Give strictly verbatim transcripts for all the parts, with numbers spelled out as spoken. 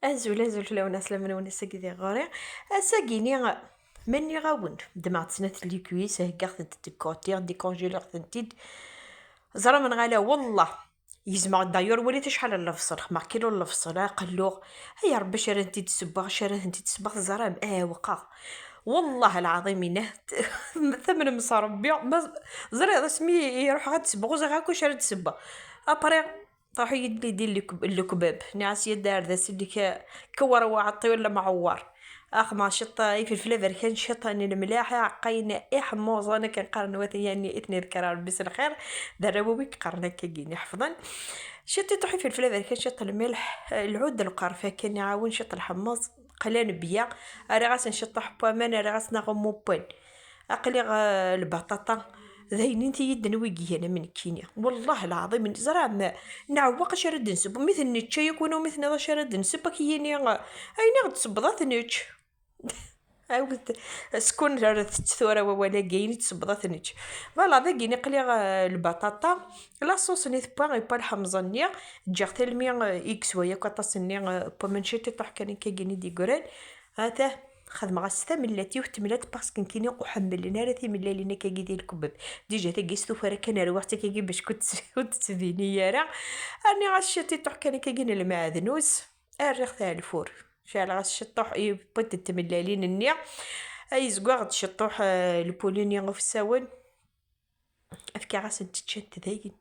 Azul, azul fell-awen, aslama-nwen ass-agi di ɣur-i. Ass-agi-ni, ma nniɣ-awen, ddmeɣ-d snat n likuis, heggaɣ-tent-id deg kkuṭi, décongéliɣ-tent-id. Ẓra menɣala, wellah, gezmeɣ d'ailleurs, walit acḥal n lebṣel, xemmeɣ kilu n lebṣel, aqelluɣ. Ay Ṛebbi, acu ara tent-id-ssewweɣ, acu ara tent-id-ssewweɣ, teẓram, ɛewqeɣ. Wellah lɛaḍim, inna, tamnem s Ṛebbi, ma ẓriɣ asmi i ruḥeɣ ad d-ssewweɣ, ur ẓriɣ akk acu ara d-ssewweɣ. Après, Truḥ-iyi-d lidi n lekbab. Nniɣ-as, yadda ar d ass-nnek, kewwer uɛeṭṭi wala mɛewwer. Axma ciṭ ifelfel aberkan, ciṭ n lemlaḥ, iɛeqqayen iḥemmuẓen, akken qqaren wat yanni i ten-idker Rebbi s lxir, d arraw-iw i yeqqaren akkagini, ḥefḍen. Ciṭ i truḥ ifelfel aberkan, ciṭ lmilḥ, lɛud lqerf akken iɛawen, ciṭ lḥemmuẓ, qlan bya, rriɣ-asen ciṭuḥ n waman, rriɣ-asen aɣummu n waman. Aql-iɣ, eh, lbaṭaṭa d ayen i yi-d-nwi gigan am nekkini. Wellah lɛaḍim, neẓra am neɛweq acu ara d-nseww. Mi t-nečča yakk win umi tenniḍ acu ara d-nseww, ad k-yini, eh, ayen i ɣ-d-tessewweḍ ad t-nečč. Awet, skun ara tett tura wawal-agi, ayen i d-tessewweḍ ad t-nečč. Voilà, dagini aql-iɣ, eh, lbaṭaṭa, la sauce-nni tewwa, yewwa lḥemẓ-nni, ǧǧiɣ-t almi, eh, i yeswa yakk aṭas-nni, eh, n waman, ciṭ iṭuḥ kan akkagini d-yeggran. Ata, xedmeɣ-as tamellalt, yiwet n temellalt, parce que nekkini ur ḥemmlen ara timellalin akkagi di lkebab. Déjà tagi s tufara kan rwiɣ-tt akkagi bac ur tt-, ur tettbini ara. Rniɣ-as ciṭ iṭuḥ kan akkagi n lmeɛdnus, rriɣ-t ar lfur. Ceɛleɣ-as ciṭuḥ, yiwet n tmellalin-nni. Ay zgwaɣ-d ciṭuḥ, eh, lpulini ufsawen. Fkiɣ-asent ččant dayen.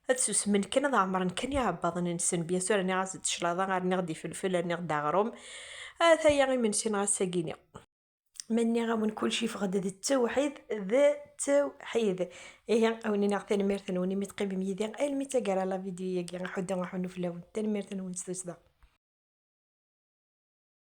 Ad susmen kan, ad ɛemren kan iɛebbaḍen-nsen. Bien sûr, rniɣ-as-d claḍa, rniɣ-d ifelfel, rniɣ-d aɣrum. Ataya imensi-nneɣ ass-agi-ni. Ma nniɣ-awen kulci yeffeɣ-d d ttewḥid, d ttewḥid. Ihi, awen-iniɣ tanemmirt-nwen imi teqqimem yid-i almi d taggara la vidéo-agi, aḥuddu aḥunnu fell-awen. Tanemmirt-nwen s tussda.